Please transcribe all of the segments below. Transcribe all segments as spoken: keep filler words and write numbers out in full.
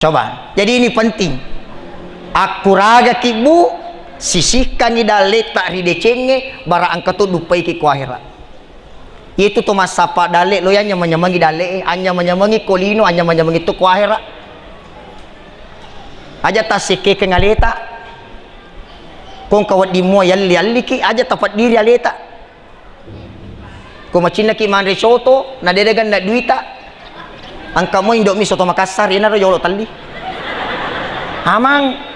Coba, jadi ini penting. Akkuraga ki, Bu, sisihkangi dalle'ta ri decengnge, bara engka to duppaiki ko ahera. Itu to massappa dalle, lo ya nyameng-nyamengi dalle'e, anyameng-nyamengi ko lino, anyameng-nyamengi to ko ahera. Aja tassekkekeng aleta. Ko engka wedding mua yalli-alliki, aja tapeddiri aleta. Ko macinnaki manre coto, na de' deganna duita, engka mo Indomie soto Makassar, iyanaro yolo telli. Amang.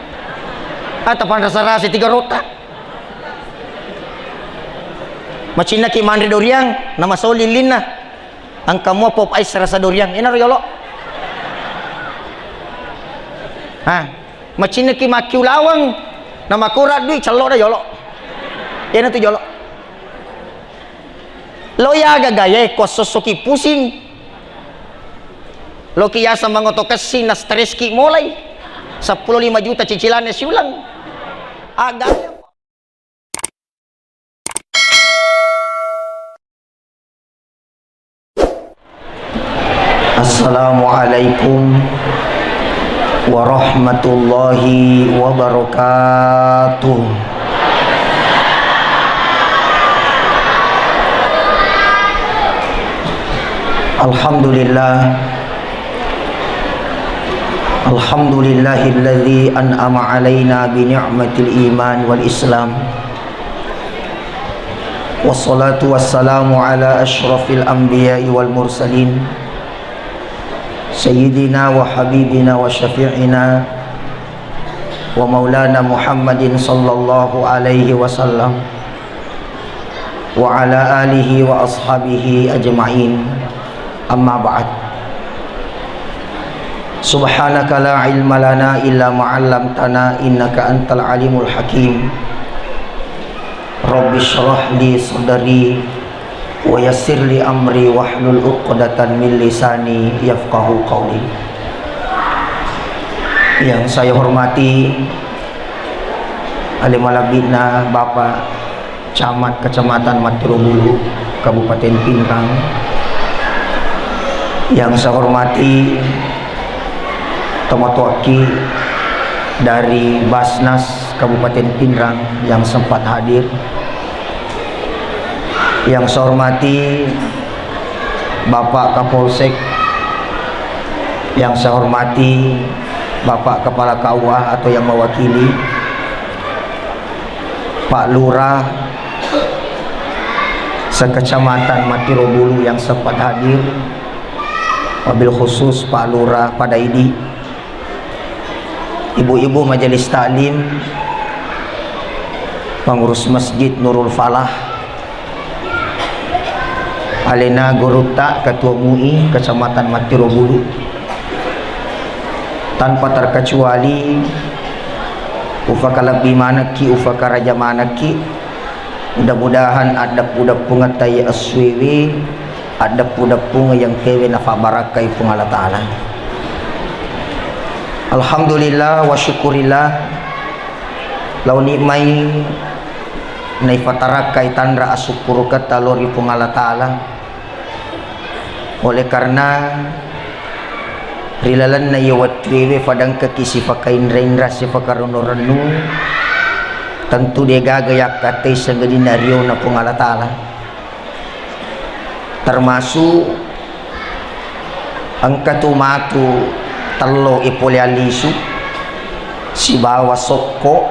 Ata panrasa-rasa tiga rota. Macinnaki manre doriang, na masoli lillinna. Engka mua pop ice rasa doriang, iyanaro yolo. Ha. Macinnaki makkiulaweng, na makura dui, cello da yolo. Iyanatu jolo. Lo ya gagaye, ko sossoki pusing. Loki yaseng mangoto kessing, na stres ki mulai. Seppulo lima juta cicilannya siulang. Aga. Assalamualaikum warahmatullahi wabarakatuh. Alhamdulillah. Alhamdulillahilladzi an'ama alaina bi ni'matil iman wal islam. Wassalatu wassalamu ala asyrafil anbiya'i wal mursalin, sayyidina wa habibina wa syafi'ina wa maulana Muhammadin sallallahu alaihi wasallam, wa ala alihi wa ashabihi ajma'in. Amma ba'd. Subhanaka la ilma lana illa ma 'allamtana innaka antal alimul hakim. Rabbi shrah li sadri wa yassir li amri wahlul 'uqdatan min lisani yafqahu qawli. Yang saya hormati ale malebbi'na Bapak Camat Kecamatan Mattiro Bulu, Kabupaten Pinrang. Yang saya hormati tomatoakki dari Basnas Kabupaten Pinrang yang sempat hadir. Yang saya hormati Bapak Kapolsek, yang saya hormati Bapak Kepala K U A atau yang mewakili, Pak Lurah sekecamatan Mattiro Bulu yang sempat hadir, wabil khusus Pak Lurah Padaidi, ibu-ibu majelis taklim, pengurus Masjid Nurul Falah, alena gurutta Ketua M U I Kecamatan Mattiro Bulu. Tanpa terkecuali, ufakalebbi manekki, ufakaraja manekki. Mudah-mudahan addeppu-deppungetta iya essuewe, addeppu-deppung iya engkaewe nafabbarakkai Puang Allah Ta'ala. Alhamdulillah wa syukurillah, laoni mai naifatarakkai tanra asukkuruketta lao ri Puang Allah Ta'ala. Oleh karena ri lalenna iya wettuewe fadengkaki sifakainra-inra, sifakarennu-rennu, tentu degaga yakkatai sangadinna riona Puang Allah Ta'ala. Termasuk engka tu matu tello e pole alisu sibawa sokko,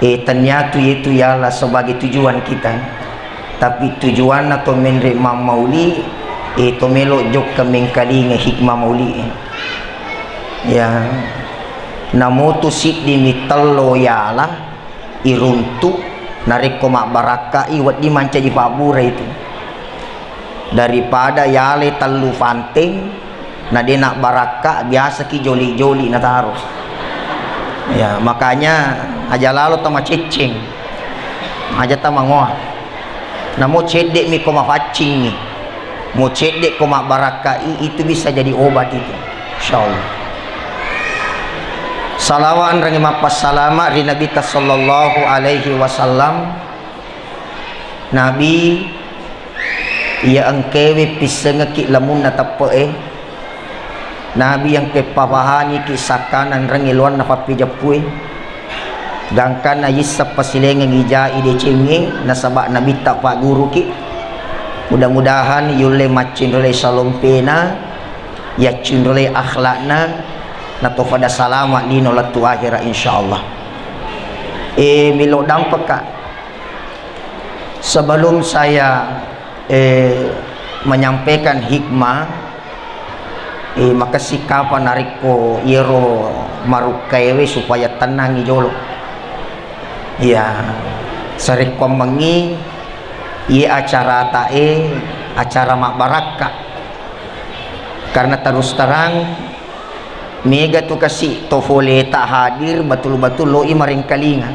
e, tenniatu yetu yala sebagai tujuan kita. Tapi tujuanna to menre mammauli, e, to melo jokka mengkalinga hikmah mauli e. Ya, namotu siddi mi tello yala iruntu, narekko mabbarakkai wedding mancaji pabbura itu. Daripada yale tellu fanteng, na de nabbarakka, biasaki joli-joli nataro. Ya, makanya aja lalo tamacecceng, aja tamangoa. Namo cedde'mi ko mafaccingngi, mo cedde' ko mabbarakkai, itu bisa jadi obat itu, insyaallah. Salawa anrangi mappassalama ri Nabita sallallahu alaihi wasallam. Nabi, iya engkaewe pissengekki lamunna teppe'e, Nabi yang keppapahangiki sakkana nrengnge loanna pappejappue, gangkanna yisseng pasilengeng ijai decengnge nasaba nabitta pagguruki. Mudah-mudahan yulle maccinrolai salompena, yaccinrolai akhlakna, natopada salama lino lettu akhira, insyaallah. E, melo dampekka. Sebelum saya, eh, menyampaikan hikmah, eh, makessing kapang narekko iyaro marukkaewe supaya tenangi jolo. Iya, sarekkuammengngi iye acaratae acara mabbarakka. Karena terus terang, mega tu kasi to foleta hadir, batul-batul loi marengkalinga.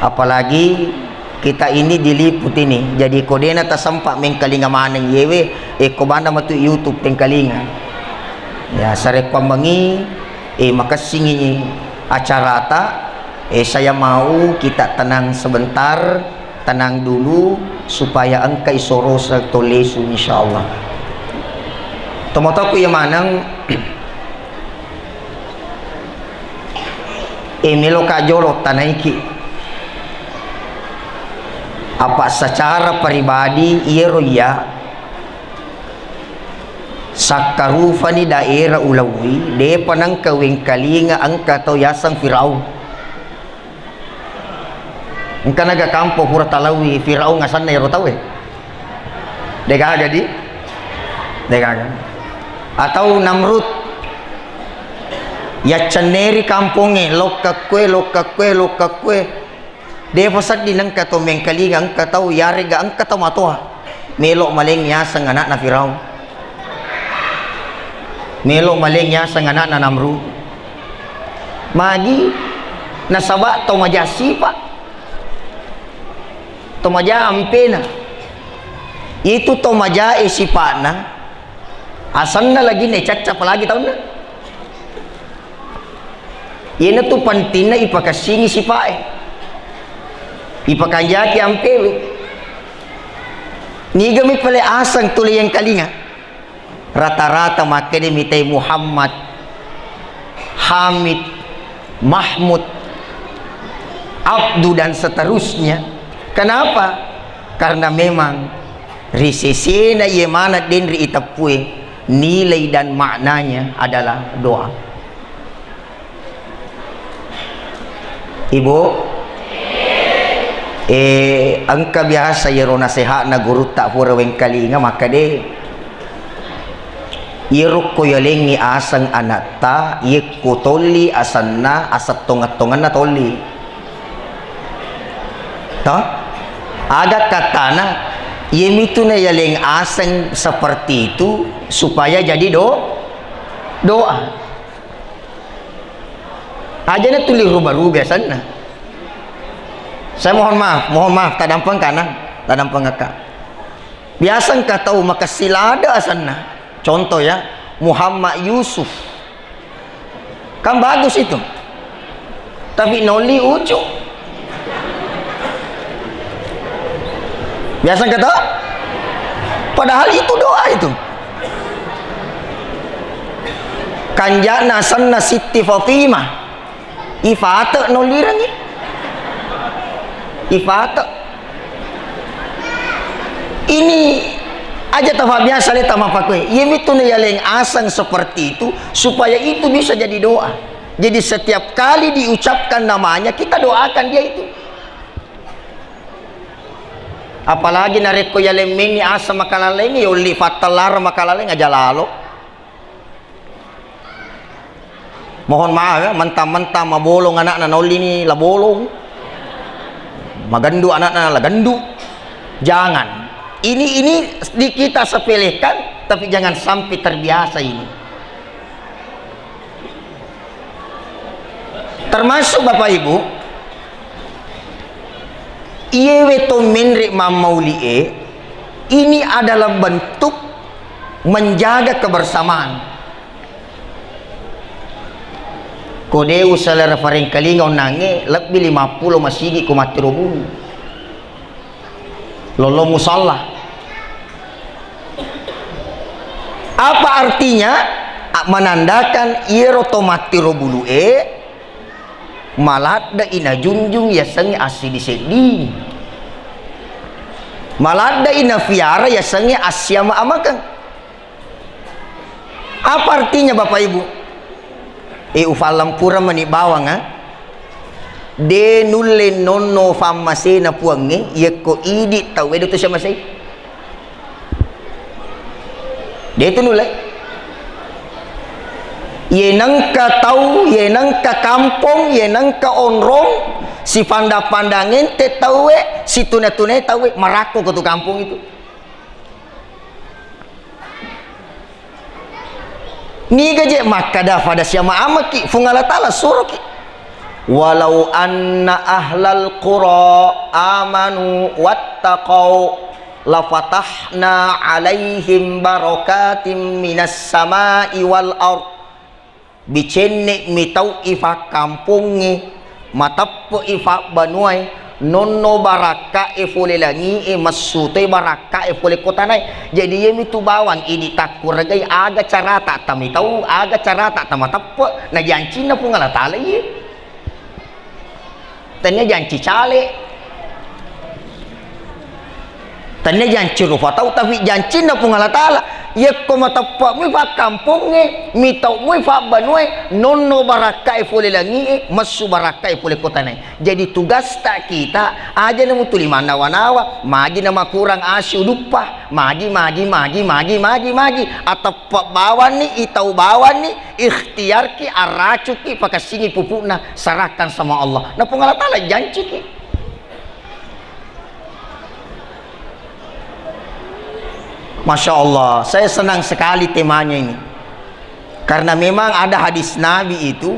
Apalagi kita ini diliput ini, jadi ko dena tasempa mengkalinga maneng yewe, e, ko bana matu YouTube tengkalinga. Ya, sarekkuammengngi, e, makessingi acarata, e, saya mau kita tenang sebentar, tenang dulu, supaya engka isorosa to lesu, insyaallah. Tomatoku iya maneng, e, meloka jolo tanaiki. Apa secara pribadi, iyaro iya sakkarufani daerah ulauwi, depa nengka wengkalinga engka tau yaseng Firaun. Engka naga kampo pura talauwi Firaun asenna ero tauwe. Degaga di? Degaga. Atau Namrud yaccenneri kampongnge, lokka kue, lokka kue, lokka kue. Depa seddi nengka to mengkalinga engka tau yarega engka tau matoa. Melo maleng yaseng anakna Firaun. Melo maleng yaseng anakna Namrud. Magi nasaba to maja sipa. To maja ampena. Itu to majae sipa'na, asenna lagi ne cacca apalagi taunna. Iyanatu pentingna ipakessingi sipae. Ipakanjaki ampewe. Nigami pale aseng tuli yengkalinga. Rata-rata makkeda mitai Muhammad, Hamid, Mahmud, Abdu dan seterusnya. Kenapa? Karena memang ri sesena iye maneng denri iteppue, nilai dan maknanya adalah doa. Ibu, eh, engka biasa iyaro naseha'na gurutta pura wengkalinga makkeda, iyaro ko yalengngi aseng anatta, iyekko tolli asenna, aseng tongeng-tongenna tolli. Toh? Aga katana, iyemitu na yaleng aseng seperti itu supaya jadi do-, doa. Ajana tuli rubah-rubah asenna. Saya mohon maaf, mohon maaf, tadampeng kana, tadampeng akka. Biasa engka tau makessi lada asenna. Contoh ya, Muhammad Yusuf. Kan bagus itu. Tapi nolli ucu. Biasa engka tau? Padahal itu doa itu. Kanjana asenna Siti Fatimah. Ifate nollirengngi. Ifate. Ini aja tafabiasa le tamapakoe. Iyemitu na yaleng aseng seperti itu supaya itu bisa jadi doa. Jadi setiap kali diucapkan namanya kita doakan dia itu. Apalagi narekko yaleng menni aseng makalaleng, yolli fattallareng makalaleng aja lalo. Mohon maaf ya, mentang-mentang mabolong anakna naollini la bolong. Magendu anakna la gendu. Jangan. Ini, ini di kita sepelekan, tapi jangan sampai terbiasa ini. Termasuk Bapak Ibu, iyewe to menre mammauli'e, ini adalah bentuk menjaga kebersamaan. Ko de usalera farengkalinga onnangnge, lebbi lima pulo masigi ko mattiro bulu. Lollo musalla. Apa artinya? Menandakan iyaro to mattiro bulu'e maladde'i najunjung yasengnge assiddi-seddi. Maladde'i nafiara yasengnge assiama-amakeng. Apa artinya, Bapak Ibu? Eh, ufallang pura mani bawang, ah. De nulle nonno fammasena Puangnge, yekko idi tauwe de to siamasei. De tu nulle. Ye nengka tau, ye nengka kampong, ye nengka onrong, sipandang-pandang ente tauwe, situna-tunai tauwe, marakko ko tu kampong itu. Niga je makkada fada siama amaki, Fuang Allah Ta'ala suroki. Walau anna ahlal qura amanu wattaqau lafatahna alaihim barakatim minas samai wal ard. Bicenne'mi tau i fakkampongnge, mateppe'i fabbanuae, nonno barakka'e fole langi'e, messutoi barakka'e fole kotanae. Jadi, iyemitu bawang idi takkuregai aga carata tamitau, aga carata tamateppe, najancinna Puang Allah Ta'ala iye. Tennia janci cale. Tennia janci rupa tau, tapi jancinna Puang Allah Ta'ala. Yekko mateppe'mi fakkampongnge, mitau'mui fabbanuae, nonno barakka'e fole langi'e, messu barakka'e fole kotanae. Jadi tugasta kita, aja namutu limannawa-nawa, magi namakurang asi uduppa, magi, magi, magi, magi, magi, magi, ateppe bawanni, itau bawanni, ikhtiarki, aracukki, pakessingi pupu'na, serahkan sama Allah. Na Puang Allah Ta'ala janciki. Masya Allah, saya senang sekali temanya ini. Karena memang ada hadis Nabi itu,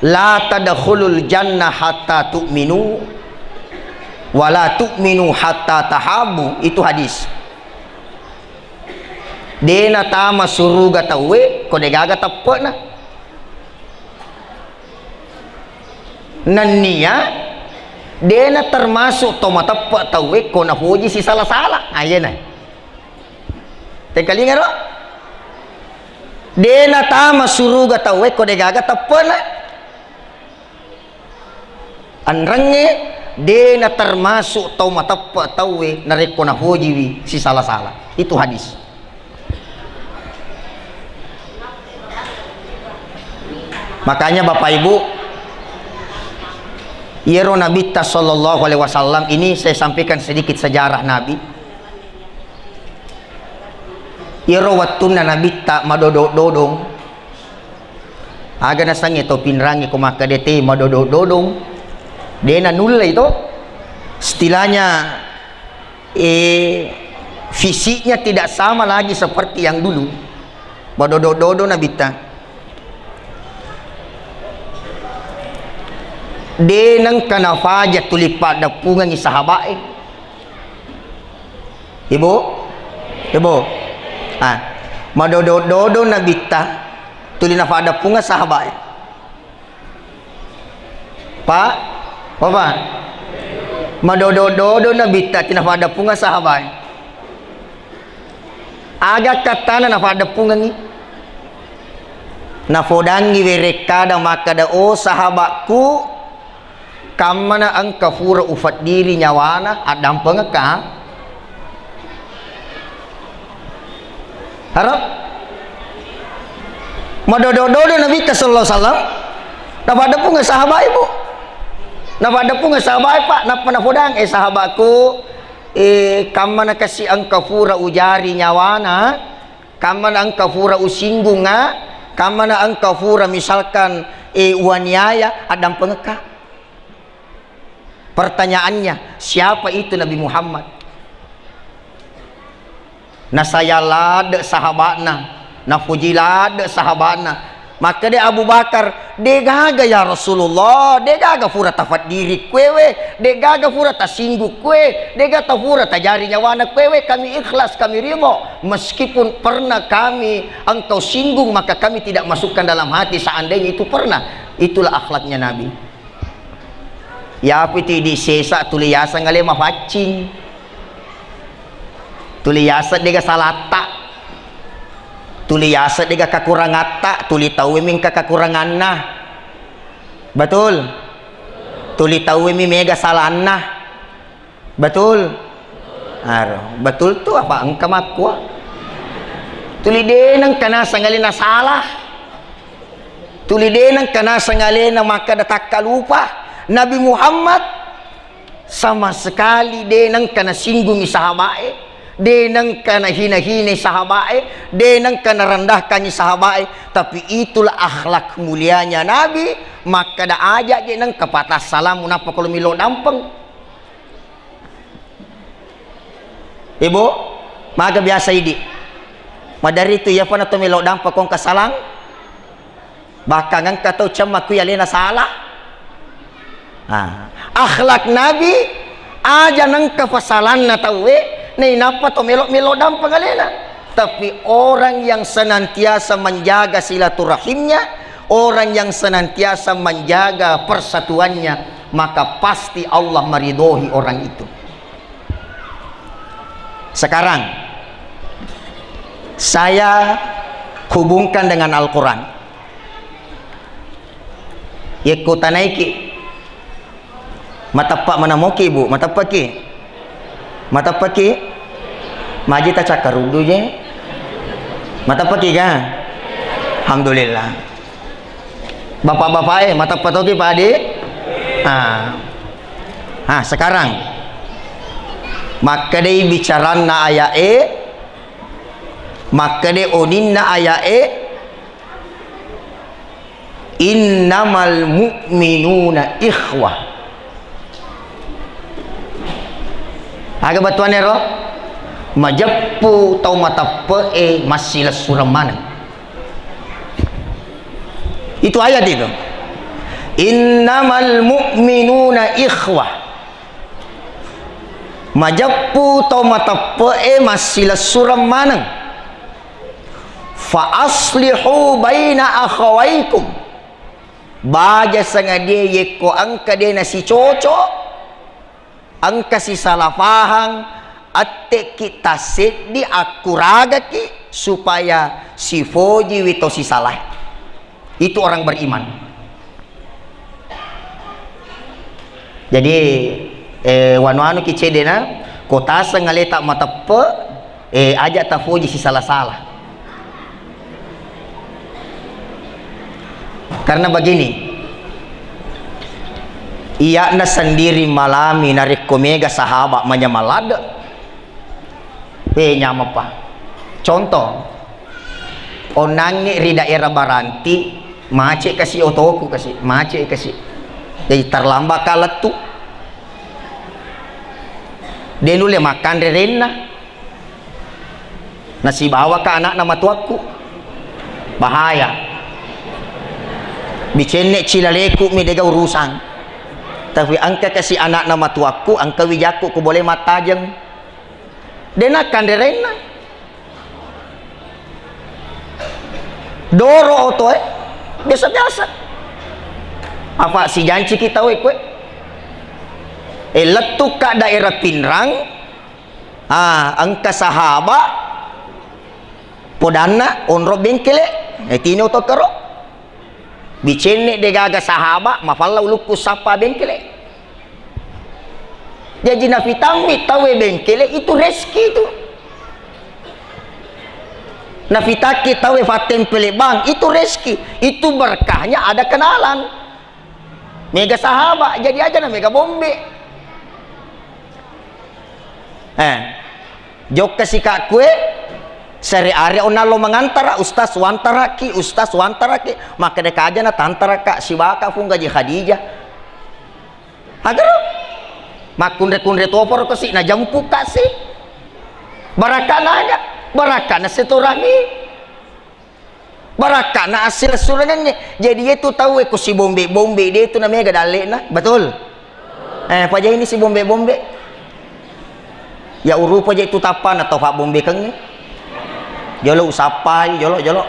"La tadkhulul jannah hatta tu'minu, wa la tu'minu hatta tahabu." Itu hadis. De natama suruga tauwe ko degaga teppe'na. Nennia dena termasuk to mateppe tauwe ko nafoji sisala-sala. Ayena. Tengkalingaro? Dena tama suruga tauwe ko degaga teppe'na. Anrengnge dena termasuk tau mateppe tauwe narekko nafojiwi sisala-sala. Itu hadis. Makanya Bapak Ibu, iyaro Nabitta sallallahu alaihi wasallam ini saya sampaikan sedikit sejarah Nabi. Iyaro wettunna Nabitta madodo-dodong, aga nasengnge to pinrangnge ko makkeda te madodo-dodong, de nanullei to. Istilahnya, eh, fisiknya tidak sama lagi seperti yang dulu. Madodo-dodo Nabitta. De nengka nafaja tuli paddeppungengngi sahabae. Ibu? Ibu? Ah, madodo-dodo Nabitta tuli nafadeppungeng sahabae. Pak? Bapak? Madodo-dodo Nabitta tuli nafadeppungeng sahabae. Aga kattana nafaddeppungengngi? Nafodangngi werekkada makkada, "Oh sahabakku, kammana engka fura ufeddiri nyawana, addampengekka?" Harap? Madodo-dodo Nabitta sallallahu alaihi wasallam, nafaddeppunga sahabae, Bu. Nafaddeppunga sahabae, Pak, nappa nafodang, "Eh, sahabakku, eh, kammana kasi engka fura ujari nyawana, kammana engka fura usinggunga, kammana engka fura misalkan, eh, uaniaya, addampengekka?" Pertanyaannya, siapa itu Nabi Muhammad? Nasayang ladde sahaba'na, napuji ladde sahaba'na. Makkeda Abu Bakar, "Degaga ya Rasulullah, degaga fura tafaddiri kuewe, degaga fura tasinggu kue, dega tafura tajari nyawana kuewe, kami ikhlas, kami ridho. Meskipun pernah kami engkau singgung, maka kami tidak masukkan dalam hati seandainya itu pernah." Itulah akhlaknya Nabi. Yapi tu idi sesa tuli yaseng ale mafaccing. Tuli yaseng dega salatta. Tuli yaseng dega kakurangatta, tuli tauwe mi engka kakuranganna. Betul? Tuli tauwe mi mega salanna. Betul? Aro, betul tu apa engka makkua? Tuli de nengka naseng alena salah. Tuli de nengka naseng alena makkeda takkalupa. Nabi Muhammad sama sekali de nengka nasinggungi sahabae, de nengka nahina-hinai sahabae, de nengka narendahkangi sahabae, tapi itulah akhlak mulianya Nabi, makkeda aja je nengka patah salamu nappa kolo milo dampeng. Ibu, maga biasa idi. Madari tu iya fana to melo dampa kongka salang. Bahkan engka tau cemma kui alena salah. Ah, akhlak Nabi aja nengka pasalanna tauwe, nainappa to melo-melo dampa alena. Tapi orang yang senantiasa menjaga silaturahimnya, orang yang senantiasa menjaga persatuannya, maka pasti Allah meridhoi orang itu. Sekarang, saya hubungkan dengan Al-Quran. Yekko tanaiki, mateppa manamoki, Bu, mateppaki? Mateppaki? Maji tacakkaruddu je. Mateppaki ga? Alhamdulillah. Bapak-bapak eh, mateppa toki padi? Ah. Ah, sekarang. Makkedai bicaranna ayat e, makkede oninna ayat e, "Innamal mu'minuna ikhwah." Aga bettuanna ero? Majeppu tau mateppe'e massilessureng maneng. Itu ayat itu. "Innamal mu'minuna ikhwah." Majeppu tau mateppe'e massilessureng maneng. "Fa aslihu baina akhawaikum." Baja sangadie yekko engka de nasicoco, engka sisalafahang, attekki tasseddi, akkuragaki supaya sifojiwi to sisalae. Itu orang beriman. Jadi, eh, wanu-wanuki cedena, ko taseng aleta mateppe, eh, aja tafoji sisala-sala. Karena begini, iyana sendiri malami narekko mega sahabat manyameng ladde. Eh, nyameppa. Contoh, onnangnge ri daerah Baranti, macet kasi otoku kasi, macet kasi. Jadi terlambat ka lettu. De nulle makkanre renna. Nasibawaka anakna matuakku. Bahaya. Bicenne cilaleku mi dega urusan. Tapi engka kasi anakna matuakku, engka wijakku ku boleh mattajeng. De nakkanre renna. Doro otoe, biasa-biasa. Apa sijanciki tauwe kue? Eh, lettukka daerah Pinrang, ah, engka sahaba, podanna onro bengkele, eh, tini oto kero. Bicenne degaga sahaba, mafalla ulukku sappa bengkele. Jaji nafitammi tauwe bengkele itu reski itu. Nafitakki tauwe fattempele bank itu reski. Itu berkahnya ada kenalan. Mega sahaba, jadi aja na mega bombe. Eh, jokka sikakkue, sere are onna lo mengantara, ustaz wantaraki, ustaz wantaraki, makkeda kaja na tantaraka, sibaka fung gaji Khadijah. Agaro makkunre-kunre toporo kasi najampu kasi. Barakana aga? Barakana silaturahmi. Barakana assilessurengengnge. Jadi yetu tauwe ko sibombe-bombe de tu namega dalle'na. Betul? Eh, paja ini sibombe-bombe. Ya urupa je tu tappana tau fabbombekengnge. Jolo usappai, jolo, jolo.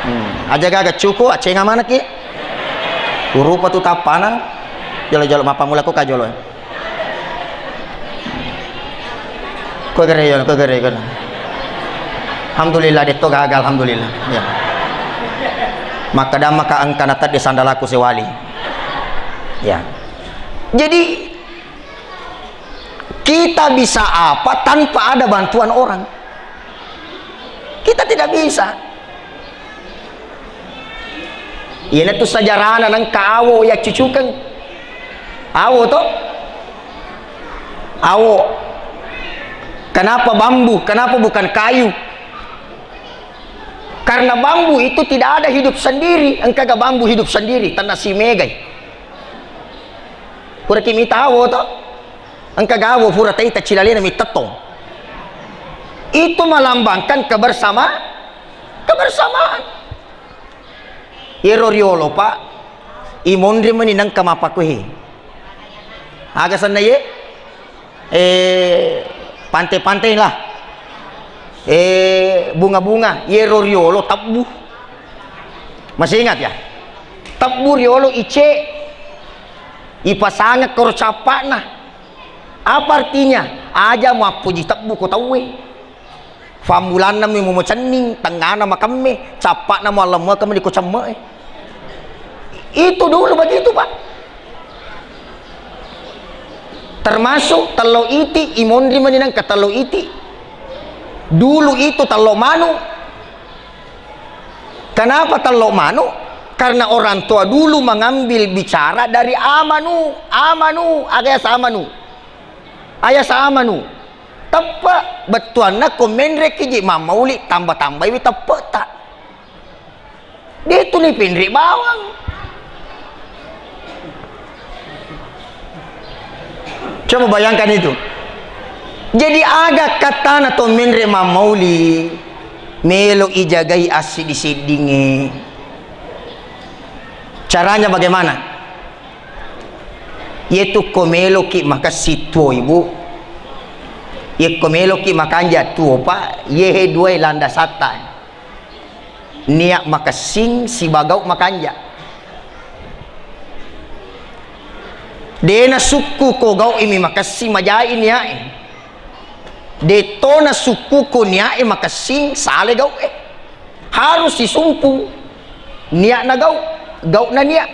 Hmm, aja gaga cuku, accenga manaki. Urupa tu tappana. Jolo, jolo, mappamula ko ka jolo. Ko gere jolo, ko gere kono. Alhamdulillah, detto gaga, alhamdulillah. Ya. Makkeda maka engka natedde sandalaku sewali. Ya. Jadi, kita bisa apa tanpa ada bantuan orang? Kita tidak bisa. Iyanatu sejarahna nengka awo yaccucukeng. Awo to? Awo. Kenapa bambu? Kenapa bukan kayu? Karena bambu itu tidak ada hidup sendiri. Engkaga bambu hidup sendiri, tenna simegai. Puraki mita awo to? Engkaga awo pura taita cilalena mitettong. Itu melambangkan kebersama, kebersamaan. Yero riolo, Pak, imonri meni nengka mappakuhe. Aga senna ye? Eh, pante-pante lah. Eh, bunga-bunga, yero riolo tebbu. Masih ingat ya? Tebbu riolo ice, ipasangeng koro cappa'na. Apa artinya? Aja muappuji tebbu ko tauwe. Fammulanna mi mumacenning, tengngana makemme, cappa'na muallemmuakeng meni ko cemme'e. Itu dulu begitu, Pak. Termasuk tello iti, imonri meni nengka tello iti. Dulu itu tello manu. Kenapa tello manu? Karena orang tua dulu mengambil bicara dari amanu, amanu, aga yaseng amanu. Ayaseng amanu. Teppe, bettuanna ko menreki ji mammauli, tamba-tambaiwi teppe'ta. De tu ni penre bawang. Coba bayangkan itu. Jadi aga kattana to menre mammauli, melo ijagai assiddi-siddingnge. Caranya bagaimana? Yetu ko meloki makessing tuo, Ibu. Yekko meloki makanja tuo, Pak, yehe duae landasatta. Nia makessing siba gau makanja. De nasukku ko gau imi makessing majai niae. De to nasukku ko niae makessing sale gau e. Harus sisumpung niatna gau, gau'na niat.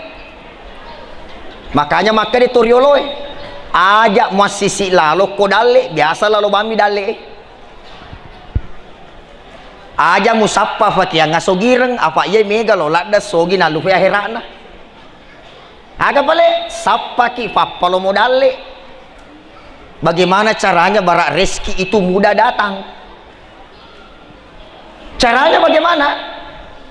Makanya makkeda to rioloe, aja muassisi lalo ko dalle, biasa lalo bammi dalle e. Aja musappa fakiang asogireng, apa iya mega lo ladda sogi nallupe ahera'na. Aga pale, sappaki fappalomo dalle. Bagaimana caranya bara rezeki itu mudah datang? Caranya bagaimana?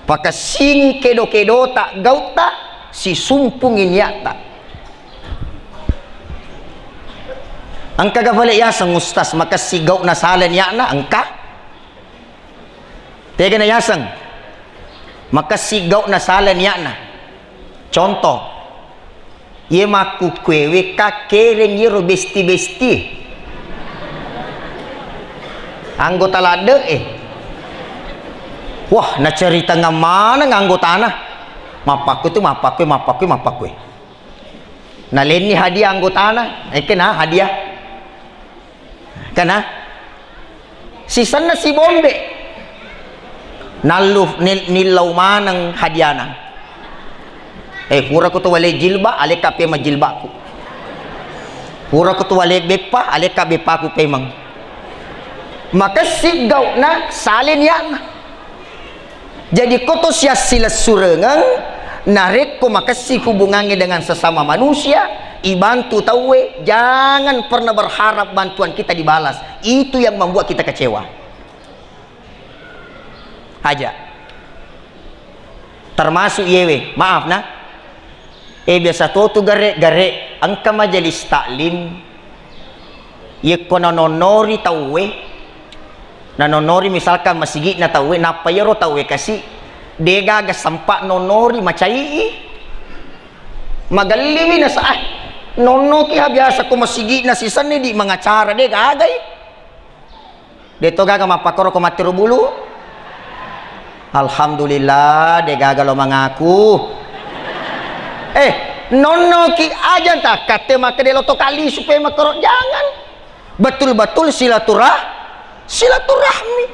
Pakessingi kedo-kedota, gautta, sisumpungi niatta. Engkaga pale yaseng ustaz makessi gau'na sala niatna? Engka. Tegana yaseng makessi gau'na sala niatna. Contoh, iye makkukkuewe kakkereng iyero besti-besti. Anggota ladde e. Wah, naceritangang maneng anggotana. Mappakku tu, mappakku, mappakku, mappakku. Nalenni hadiah anggotana, ekkena hadiah. Kena sisenna sibombe. Nallu nil-, nillau maneng hadiana. Eh, pura ko tu wale jilba, alekka pemeng jilbaku. Pura ko tu wale beppa, alekka beppaku pemeng. Makessi gau'na, sale niatna. Jadi, koto siassilessurengeng, narekko makessi hubungangnge dengan sesama manusia, ibantu tauwe, jangan pernah berharap bantuan kita dibalas. Itu yang membuat kita kecewa. Aja. Termasuk yewe, maaf nah. Eh, biasa to tu gare-gare, engka majelis taklim, yekko nanonnori tauwe, nanonnori misalkan masigi'na tauwe, nappa iyaro tauwe kasi, degaga sempa nonnori macai i. Magelliwi nasa, ah, nonnoki ha biasa ko masigi'na sisenni di mangacara, degaga i. De'to gaga mappakkoro ko mattiro bulu? Alhamdulillah, de gaga lo mangaku. Eh, nonnoki aja ta, katte makkeda lo to kali supaya makkoro, jangan. Betul-betul silaturah-, silaturahmi.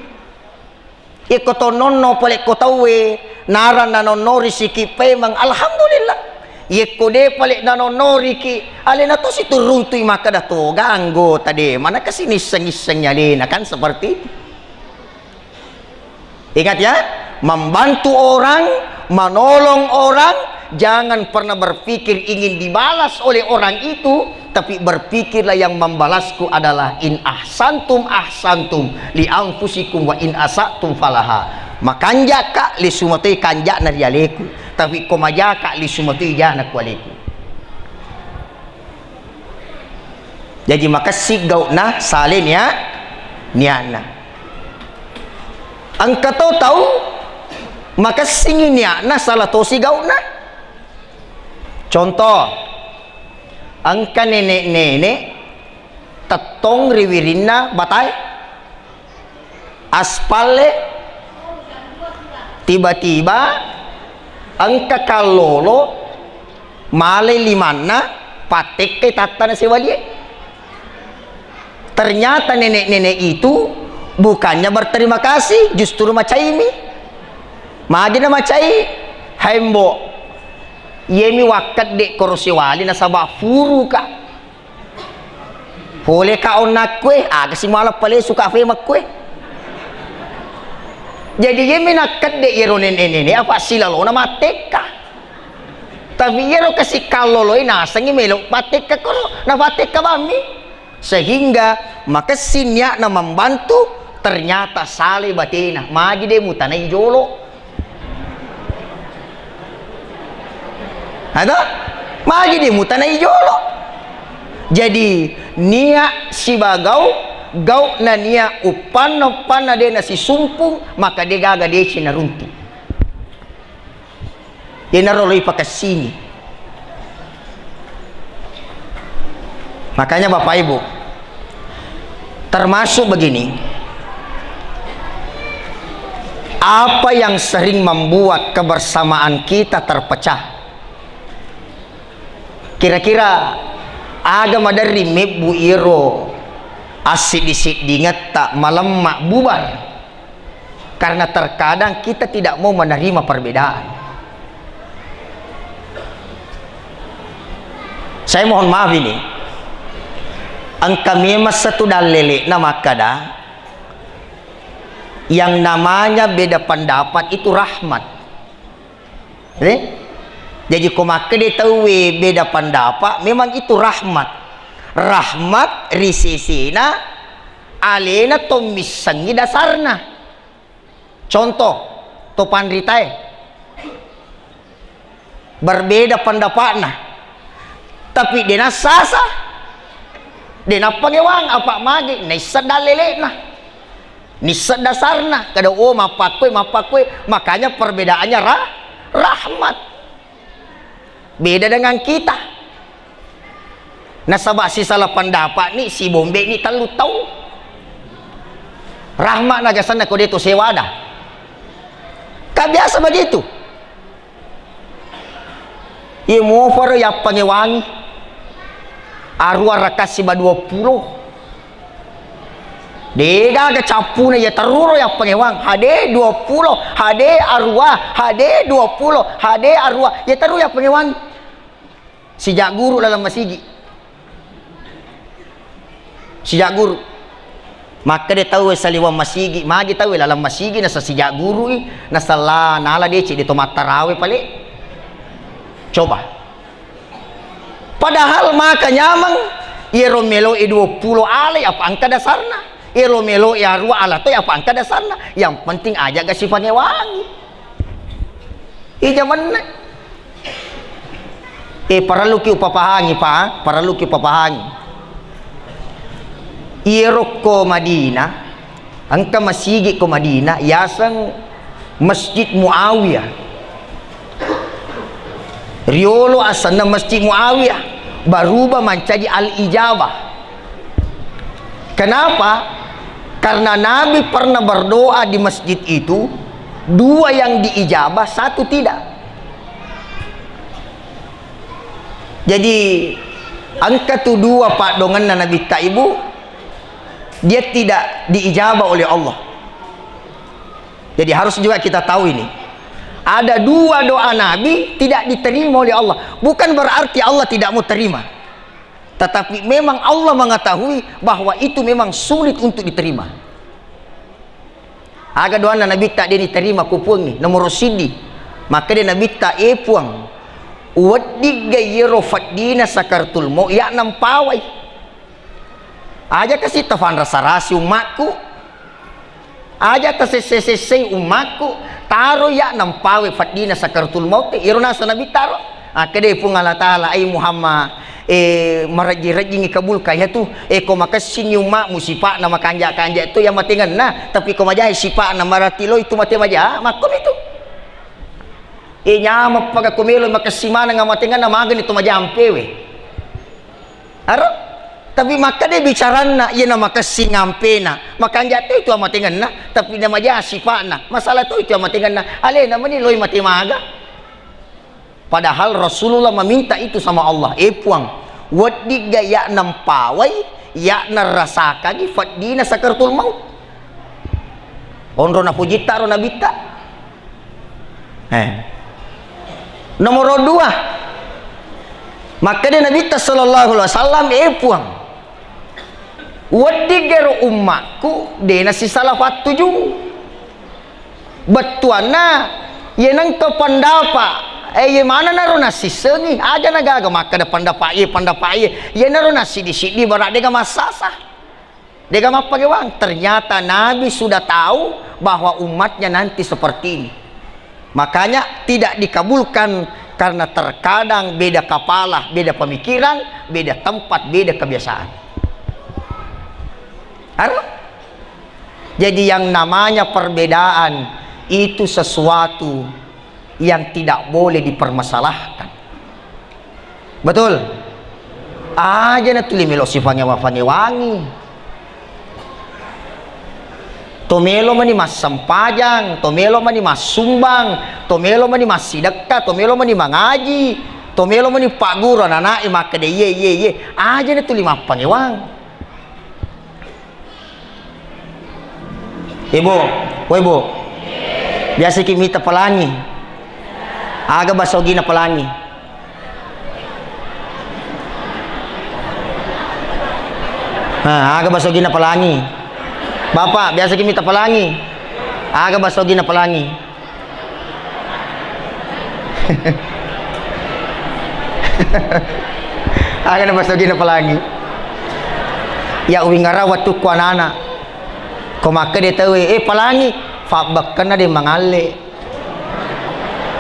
Yekko to nonno pale ko tauwe, narang nanonnori siki pemeng, alhamdulillah. Yekko de pale nanonnoriki, alena to situruntu i makkeda toga anggota de, mana kasi nisseng-issengi alena, kan seperti itu. Ingat ya, membantu orang, menolong orang, jangan pernah berpikir ingin dibalas oleh orang itu, tapi berpikirlah yang membalasku adalah in ahsantum ahsantum li anfusikum wa in asatum falaha. Makanjaka lisu matoi kanjana ri aleku, tapi ko majaka lisu matoi jana ku aleku. Jaji makessing gau'na, sale nia-, niatna. Engka to tau makessingi niatna, sala tosi gau'na. Contoh, engka nenek-nenek tettong ri wirinna batae. Aspalle, tiba-tiba engka kallolo male limanna, pattekkai tattana sewalie. Ternyata nenek-nenek itu bukannya berterima kasih, justru macaimi. Magi na macai, "Hai mbo, iyemi wakkedde koro sewali nasaba furuka." Pole ka onna kue, aga si mala palesu ka fema kue. Jadi iyemi nakkedde iyero nene-nene apa silalona mattekka. Tapi iyero kasi kalloloi nasengi melo pattekka koro, na pattekka bammi. Sehingga makessing niatna membantu, ternyata sale batena. Magi de mutanai jolo. Ato? Magi de mutanai jolo. Jadi, nia sibagau, gau na nia uppanna, uppanna de nasisumpung, maka de gaga deci naruntu. Iyanaro lo ipakessingi. Makanya Bapak Ibu, termasuk begini, apa yang sering membuat kebersamaan kita terpecah? Kira-kira aga maderri mebbu iyaro assiddi-siddingetta malemma bubar? Karena terkadang kita tidak mau menerima perbedaan. Saya mohon maaf ini. Engka memang satu dalele na makkada, yang namanya beda pendapat itu rahmat. Eh? Jadi ko makkeda tauwe beda pendapat, memang itu rahmat. Rahmat ri sesena alena to missengi dasarna. Contoh, to panritae berbeda pendapatna, tapi de nassasa, de nappangewang apa magi, naisseng dalelena, nisseng dasarna, kada, oh, mappakkue, mappakkue, makanya perbedaannya ra-, rahmat. Beda dengan kita. Nasaba sisala pendapat ni, sibombe ni tellu taung. Rahmat nagasanna ko de to sewada. Kan biasa begitu. Iye mofaro yappangewangi. Arua rakasi ba dua puluh. Degaga cappuna iya teruro yappangewang. Hade dua puluh, hade arua, hade dua puluh, hade arua. Iya teru yappangewang. Sijak guru laleng masigi. Sijak guru. Makkeda tauwe saliweng masigi, magi tauwe laleng masigi nasa sijak gurui, nasalla nala deci de to mattarawe pale. Coba. Padahal maka nyameng, iyero melo e dua puluh alai apa engka dasarna. Iyero melo e arua ala toi apa engka dasarna. Yang penting aja ga sipangewangi. Ija menne. Eh, parelluki upapahangi, Pak, parelluki upapahangi. Iyero ko Madinah, engka masigi ko Madinah, yaseng Masjid Muawiyah. Riolo asenna Masjid Muawiyah, baruba mancaji Al-Ijabah. Kenapa? Karena Nabi pernah berdoa di masjid itu, dua yang diijabah, satu tidak. Jadi, engka tu dua paddoangenna Nabitta, Ibu, dia tidak diijabah oleh Allah. Jadi harus juga kita tahu ini. Ada dua doa Nabi tidak diterima oleh Allah. Bukan berarti Allah tidak mau terima. Tetapi memang Allah mengetahui bahwa itu memang sulit untuk diterima. Aga doanna Nabitta de' niterima ku Puangnge, nomoro siddi. Makkeda Nabitta, "E Puang, weddigga iyaro feddina sakaratul maut, iya'na mpawai. Aja kasi tafanrasa-rasi ummakku. Aja tasesse-sessei ummakku. Taro iya'na mpawai feddina sakaratul maut." Iyaro naseng Nabitta ro. Akkeda Puang Allah Taala, "Ai Muhammad, eh, marejjing-rejjingngi kabulka iyatu. Eh, ko makessingngi ummakmu sipa'na makanja'-kanja' tu iya matengenna, tapi ko majahi sipa'na marati loi tu mate maja, makkomi tu. Eh, nyameng paga ko melo makessi maneng amatengenna, magani tu majampewe." Aro? Tapi makkeda bicaranna, iyana makessing ampena, makanja' tu itu amatengenna, tapi na maja sipa'na, masalah tu itu amatengenna, alena meni loi mate maga. Padahal Rasulullah meminta itu sama Allah, "Eh Puang, weddigga iya'na mpawai, iya'na rasakangngi feddina sakaratul maut." Onro napujitta ro Nabitta. Eh. Nomoro dua, makkeda Nabitta sallallahu alaihi wasallam, "Eh Puang, weddigga ro ummakku de' nasisala fattuju." Bettuanna, iye nengka pandapa, eh, iye manenna ro nassissengi, aja nagaga makkeda pandapa iye, pandapa iye, iyenaro nassiddi-siddi bara' dega massasa, dega mappagewang. Ternyata Nabi sudah tahu bahwa umatnya nanti seperti ini. Makanya tidak dikabulkan karena terkadang beda kepala, beda pemikiran, beda tempat, beda kebiasaan. Aro? Jadi yang namanya perbedaan itu sesuatu yang tidak boleh dipermasalahkan. Betul? Aja na tuli melo sifangewa-fangewangi. To melo mani massempajang, to melo mani massumbang, to melo mani massidekka, to melo mani mangaji, to melo mani pagguru anak-anak e makkeda iye, iye, iye. Aja na tuli mappangewang. Ibu, woi Bu, biasaki mita pelangi. Aga basa ogina pelangi? Ha, aga basa ogina pelangi? Bapak, biasaki mita pelangi? Aga basa ogina pelangi? Aga na basa ogina pelangi? Ya uwingara wettukku anak-anak. Ko makkeda tauwe, "Eh, pelangi," fabbekkenna de' mangalle.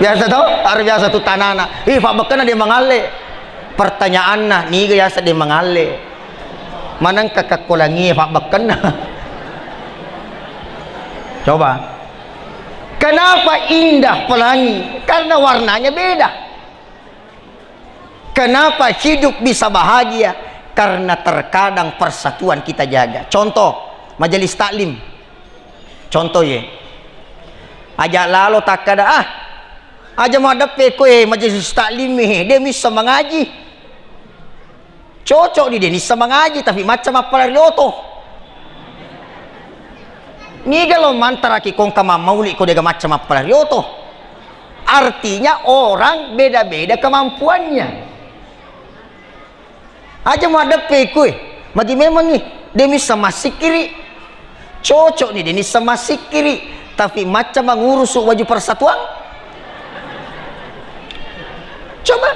Biasa to? Are biasa tu tanana. "Eh, fabbekkenna de' mangalle." Pertanyaanna, niga yaseng de' mangalle? Manengka kakkolangi fabbekkenna? Coba. Kenapa indah pelangi? Karena warnanya beda. Kenapa hidup bisa bahagia? Karena terkadang persatuan kita jaga. Contoh, majelis taklim. Contoh ye. Aja lalo takkada, "Ah, aja maddeppe koe majelis taklim e, de' missa mangaji." Cocok ni de' nissa mangaji, tapi macca mappalari oto. Niga lo mantaraki kongka mammauli ko dega macca mappalari oto? Artinya orang beda-beda kemampuannya. Aja maddeppe koe, magi memangngi, de' missa massikkiri. Cocok ni de' nissa massikkiri, tapi macca mangurusu waju persatuan. Coba.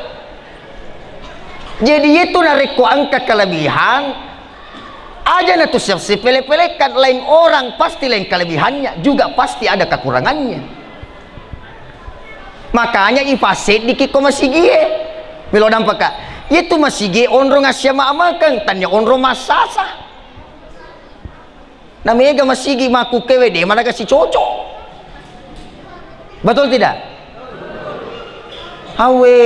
Jadi itu narekko engka kelebihan, aja na tu siap sipele-pelekan, lain orang pasti lain kelebihannya, juga pasti ada kekurangannya. Makanya ipaseddiki ko masigie. Melo dampaka. Itu masigie onrong assiama-amakeng, tania onrong massasa. Na mega masigi makkukkewe de' managa sicocok. Betul tidak? Awe.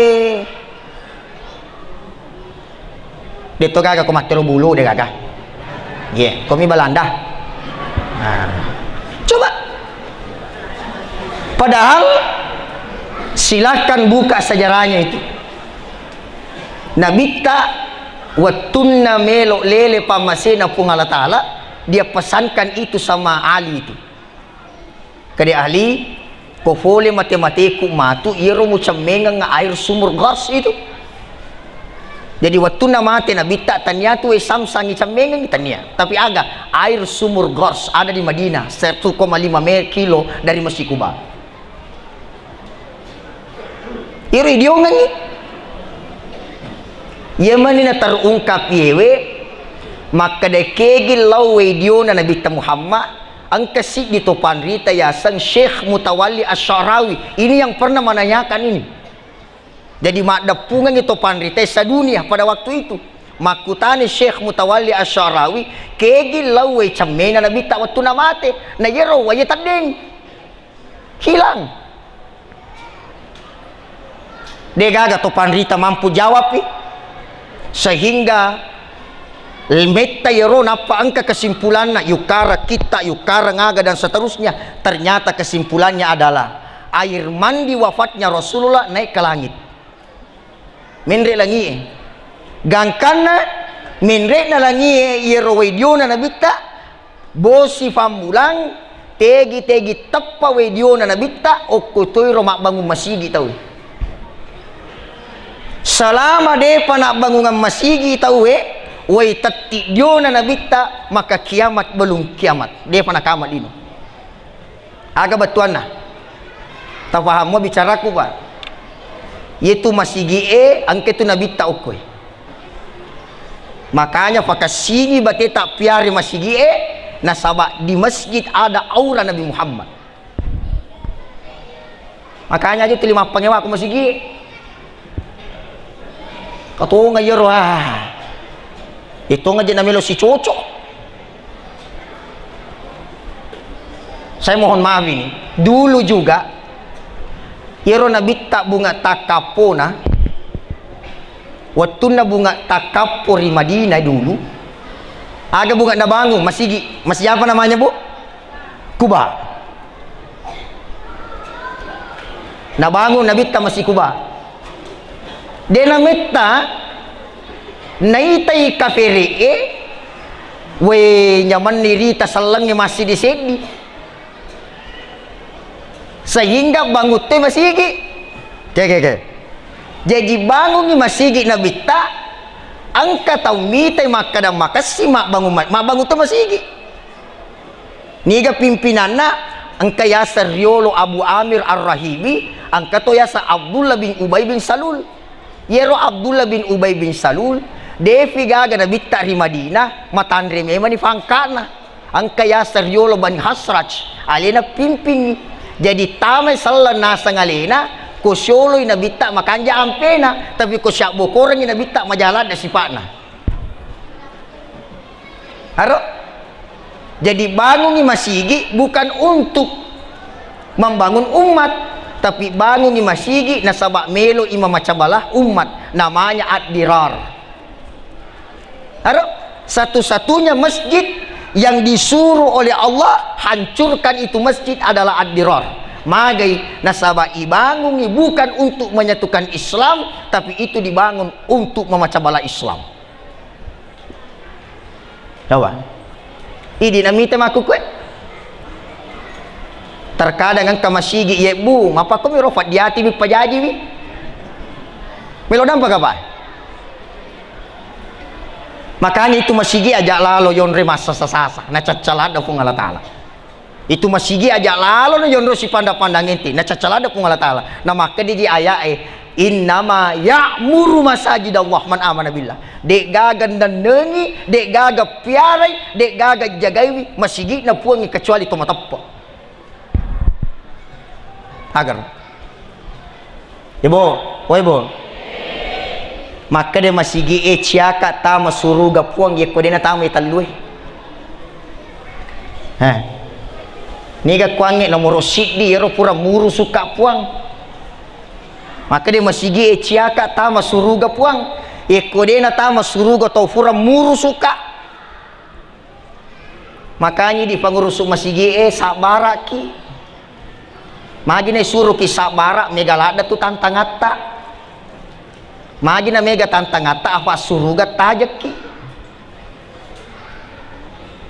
De' to gaga ko mattero bulu de' gaga. Ye, komi Belanda. Nah. Coba. Padahal silahkan buka sejarahnya itu. Nabitta wettunna melo lele pammasena Puang Allah Ta'ala, dia pesankan itu sama Ali itu. Kade Ali, ko fole mate-mateku matu, iyaro mucemmengengnga air sumur Ghars itu. Jadi, wettunna mate Nabitta, tania tu wae Samsang icemmengengngi, tania. Tapi aga, air sumur Ghars ada di Madinah, satu koma lima me-, kilo dari Masjid Kuba. Iyaro idiongengngi. Iya mani naterungkap iyewe, makkeda kegi lao wae diona Nabitta Muhammad, engka siddi to panrita yaseng Syekh Mutawalli Asy-Sya'rawi. Ini yang pernah menanyakan ini. Jadi, maddeppungengngi to panrita sedunia pada waktu itu. Makkutani Syekh Mutawalli Asy-Sya'rawi, kegi lao wae cemmena Nabitta wettunna mate. Na iyaro wae teddeng. Hilang. Degaga to panrita mampu jawab, pi. Sehingga metta iyaro nappa engka kesimpulanna, yukkareng kitta, yukkareng aga dan seterusnya. Ternyata kesimpulannya adalah air mandi wafatnya Rasulullah naik ke langit. Menre langie. Gangkanna menre'na langie iyaro wae diona Nabitta, bosi fammulang, tegi-tegi teppa wae diona Nabitta, okko toiro mabbangung masigi tauwe. Selama depa nabbangungang masigi tauwe, wae tetti diona Nabitta, maka kiamat belum kiamat. Depa nakama lino. Aga bettuanna? Tafahammo bicaraku, Pak? Yetu masigi'e engka tu Nabitta okkoe. Makanya fakassingi bateta piare masigi'e, nasaba di masjid ada aura Nabi Muhammad. Makanya aja tuli mappangewa ku masigi. Katonga iyaro, ah. Itonga je namelo sicocok. Saya mohon maaf ini. Dulu juga, iyaro Nabitta bunga takkappona, wettunna bunga takkappo ri Madinah dulu, aga bunga nabangun masigi, masigi apa namanya, Bu? Kuba. Nabangun Nabitta masigi Kuba. De nametta naitai kafere'e, we, nyamanni rita sellengnge massiddi-seddi. Sehingga bangutte masigi. Ke, ke, ke. Jaji bangungi masigi Nabitta, engka tau mitai makkeda makessing mabbangun ma-, mabbangutte masigi. Niga pimpinanna? Engka yaseng riolo Abu Amir Ar-Rahibi, engka to yaseng Abdullah bin Ubay bin Salul. Iyaro Abdullah bin Ubay bin Salul, defi gaga Nabitta ri Madinah, matanre memani fangka'na. Engka yaseng riolo Bani Khazraj, alena pimpingngi. Jadi tamai selleng naseng alena, ko sioloi Nabitta makanja ampena, tapi ko siabbokorengngi Nabitta maja ladde sipa'na. Aro? Jadi bangungi masigi bukan untuk membangun umat, tapi bangungi masigi nasaba meloi mamaca bala umat, namanya ad-dirar. Aro? Satu-satunya masjid yang disuruh oleh Allah hancurkan itu masjid adalah ad-dirar. Magai? Nasaba ibangungi bukan untuk menyatukan Islam, tapi itu dibangun untuk mamaca bala Islam. Coba. Idi namita makkukue. Terkadang engka masigi yebbu, mapakko mi rofa diati mi pajaji mi. Melo dampa kapa? Makanya itu masigi aja lalo yonre masa sasa, na caccaladda Puang Allah Ta'ala. Itu masigi aja lalo na yonro sipanda-pandang ente, na caccaladda Puang Allah Ta'ala. Na makkeda ji aya'e, "Innama ya'muru masajidallah man amana billah." De'gaga nennengi, de'gaga piarai, de'gaga jagaiwi masigi'na Puangnge kecuali to mateppe. Agar. Ibu, woi Bu. Makkeda masigi e ciaka tama suruga Puang yekko dena tama e tellue. Heh. Niga kuangnge nomoro siddi yero pura murusuka Puang. Makkeda masigi e ciaka tama suruga Puang. Yekko dena tama suruga tau pura murusuka. Makanya di pengurus masigi e sabbaraki. Magi na suruki sabbara mega ladda tu tantangatta. Magi na mega tantangatta apa suruga tajekki.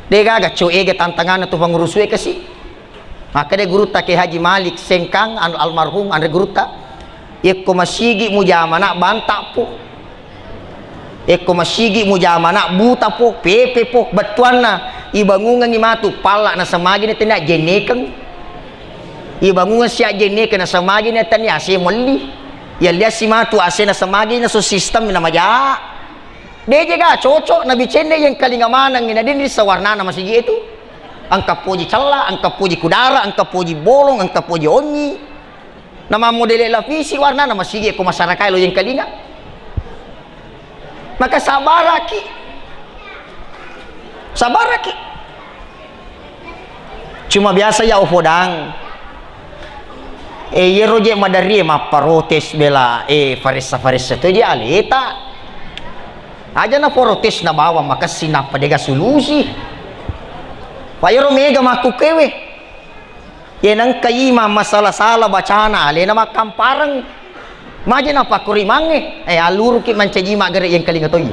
Degaga co ega tantanganna tu pengurus e kasi. Makkeda gurutta Kiai Haji Malik Sengkang, an-, almarhum, anre gurutta, "Yekko masigi mujamana banta po. Yekko masigi mujamana buta po, pepe po, bettuanna ibangungengngi matu palla nasamagi na tania jennekeng. Ibangungengngi sia jennekeng nasamagi na tania ase melli. Yalliassi matu ase nasamagi na so sistem na maja." Deje ga cocok nabicenne yengkalinga maneng na dini sawarnana masigi itu. Engka poji cella, engka poji kudara, engka poji bolong, engka poji onyi. Nama modele lapisi warnana masigi ko masyarakat lo yengkalinga. Maka sabaraki. Sabaraki. Cuma biasa ya upodang. Eh, iyero je maderri mapparotes bela, eh, faressa-faressa to je aleta. Aja na protes na bawang makessing nappa dega sulusi. Pak iyero mega makkukkewe. Ye nengka imang masala-sala bacana, alena makkampareng. Maje napakkurimangnge, eh, alluruki mancaji maggere yengkalinga toiye.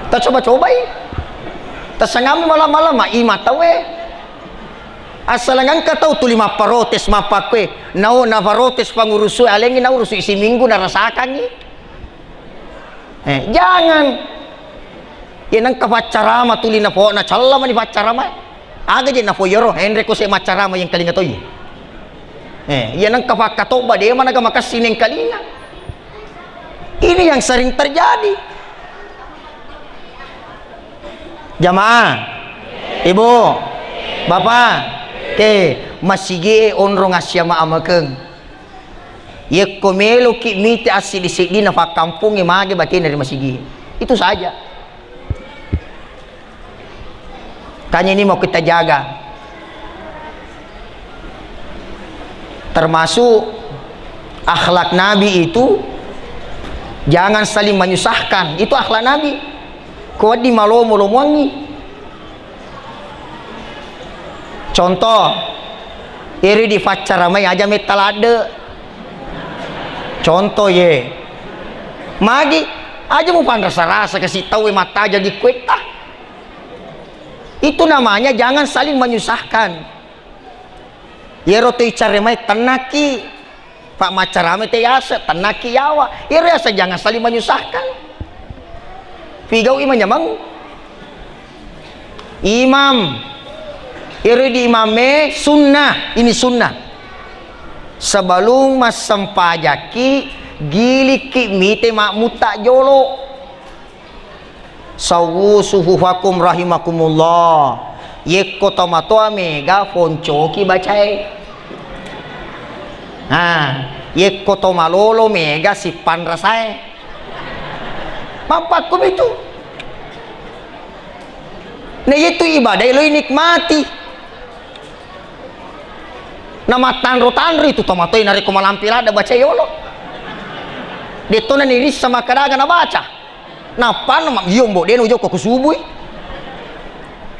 Tacoba-cobai. Tasangammi malam-malam ma imang tauwe. Assaleng engka tau tuli mapparotes, mappakkue, nau naparotes pangurusue, alengngi naurusui siminggu narasakangngi. Eh, jangan. Ye nengka paccarama tuli napo, nacalla mani paccarama. Aga je napo iyaro, enre ko se maccarama yengkalinga toiye. Eh, ye nengka pakkatobba de managa makessing nengkalinga. Ini yang sering terjadi. Jamaah, ibu, bapak, ke masigi onrong assiama amakeng. Yekko meloki mite assiddi-siddina fakkampongnge mage batena ri masigi. Itu saja. Kanya ini mau kita jaga. Termasuk akhlak Nabi itu jangan saling menyusahkan. Itu akhlak Nabi. Ko wedding malomo-lomoangngi. Contoh, iri di faccaramai aja metta ladde. Contoh ye. Magi aja mu panrasa-rasa kasi tau mattajang di kuetta. Itu namanya jangan saling menyusahkan. Yero tu icare mai tennaki. Pak maccarame te yase, tennaki yawa. Iyaro yase jangan saling menyusahkan. Pigau'i manyameng. Imam. Iyaro di imame sunnah, ini sunnah. Sebelum massempajakki, gilikki mite makmutta jolo. Sawwu sufufakum rahimakumullah. Yekko tomatoa mega foncoki bacae. Nah, yekko tomalolo mega sippanrasae. Mappakkumitu. Na yetu ibadah lo inikmati. Na mattanro-tanro itu tomatoe narekko malampe ladde baca yolo. Dettona nirissa makkadaga nabaca. Nappanna ma-, iyo mbo, dena ujokko ku subui.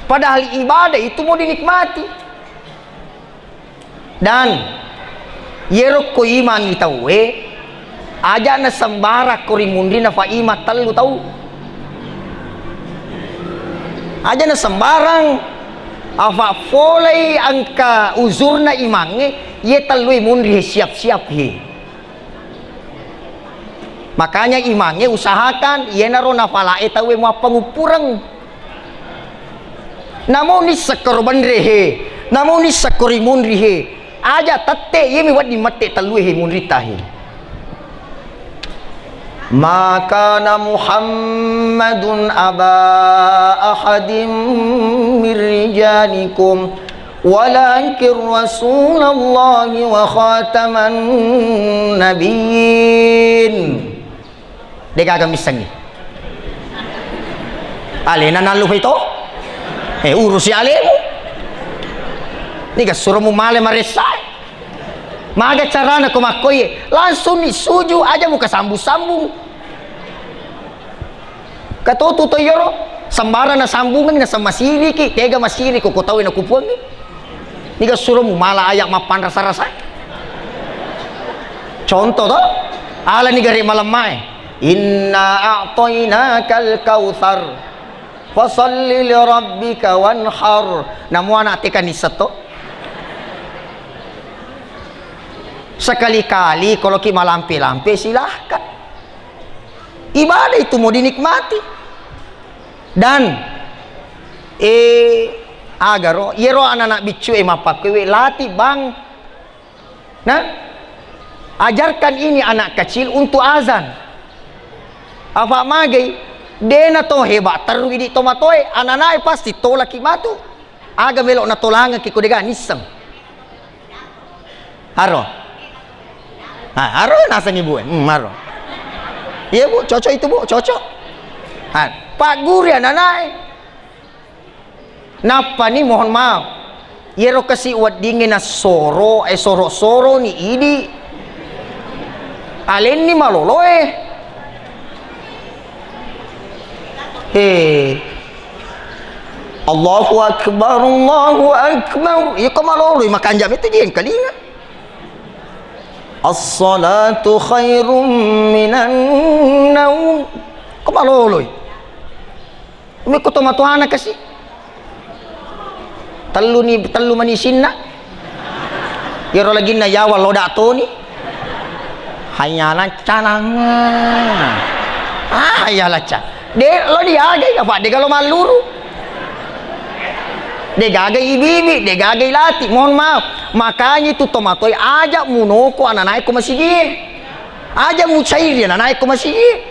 Padahal ibadah itu mau dinikmati. Dan yero ko imangi tauwe, aja na sembarang ko ri munrina fa imang tellu tau. Aja na sembarang, afa folei engka uzurna imangnge, ye tellui munri he siap-siap he. Makanya imangnge usahakan yenaro nafalae tauwe muappanguppureng. Namo nissekkoro benre he, namo nissekkori munri he, aja tette yemi wedding mette tellue he munritta he. Ma kana Muhammadun aba ahadim min rijalikum walakin Rasulallahi wa khataman nabiyyin. Degaga missengngi. Alena nallupai to? Eh, urusi alemu. Niga suromu male maressae. Maga carana ko makkoye? Langsung ni suju aja muka sambung-sambung. Katotu to iyaro, sembarang nasambungengngi, naseng masiriki, tega masiriko, ko tauwe nakupuangngi. Niga suromu mala aya mappanrasa-rasa. Contoh to, ala niga re malemmae. Inna a'tainakal kautsar. Fasalli li rabbika wanhar. Namu anak teka nissetto. Sekali-kali kalau ki malampe-lampe, silahkan. Ibadah itu mau dinikmati. Dan, eh, agaro, iyaro anak-anak biccu e mappakkoe, lati, Bang. Nah, ajarkan ini anak kecil untuk azan. Apa magai? Dena to hebat terru idi tomatoe, anak-anak e pasti tolaki matu. Aga melo natolangeng ki ko dega nisseng. Haro. Ah, haro naseng ibu e. Hmm, haro. Iya, Bu, cocok itu, Bu, cocok. Ah, Pak Guru ya, nanae. Nappani, mohon maaf. Iyaro kasi weddingnge nassoro, eh, soro-soro ni idi. Alenni maloloe. He. Allahu Akbar, Allahu Akbar. Iya ko malolo, makanja' metu jengkalinga. As-salatu khairum minan naum. Ko malolo. Umi ko tomatoana kasi. Tellu ni, tellu mani sinna. Iyaro laginna yawa loda toni. Hayya laccanang. Ah, hayya lacca. De lo diagai apa de galo malluru. De gaga ibi-ibi, de gaga ilati. Mohon maaf. Makanya itu tomatoi aja munoko ananae ko masigi. Aja mucairi ananae ko masigi.